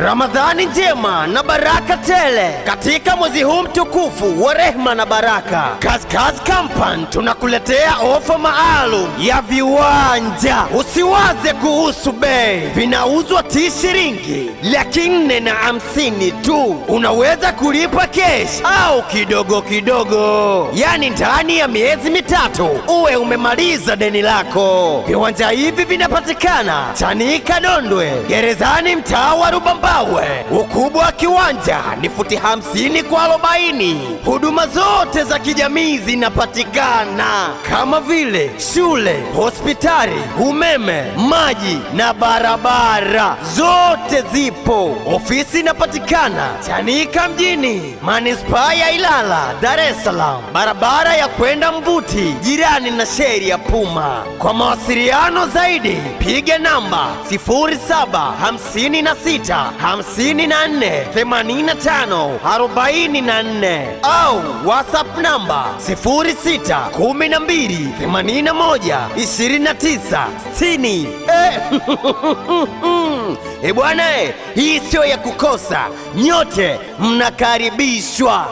Ramadhani njema na baraka tele katika mwezi huu mtukufu wa rehma na baraka. Kazkaz Company tunakuletea ofa maalum ya viwanja. Usiwaze kuhusu bei, vinauzwa ti shilingi 450,000 tu. Unaweza kulipa cash au kidogo kidogo, yaani ndani ya miezi 3 uwe umemaliza deni lako. Viwanja hivi vinapatikana Chanika Dondwe, gerezani, mtaa wa Rubambawe. Ukubwa wa kiwanja ni futi 50 kwa 40. Huduma zote za kijamii zinapatikana kama vile shule, hospitali, umeme, maji na barabara, zote zipo. Ofisi inapatikana Chanika mjini, manispaa ya Ilala, Dar es Salaam, barabara ya kwenda Mvuti, jirani na sheri ya Puma. Kwa mawasiliano zaidi piga namba 0756 54 85 44 au WhatsApp namba 06 12 81 29 60. Bwana, hii sio ya kukosa, nyote mnakaribishwa.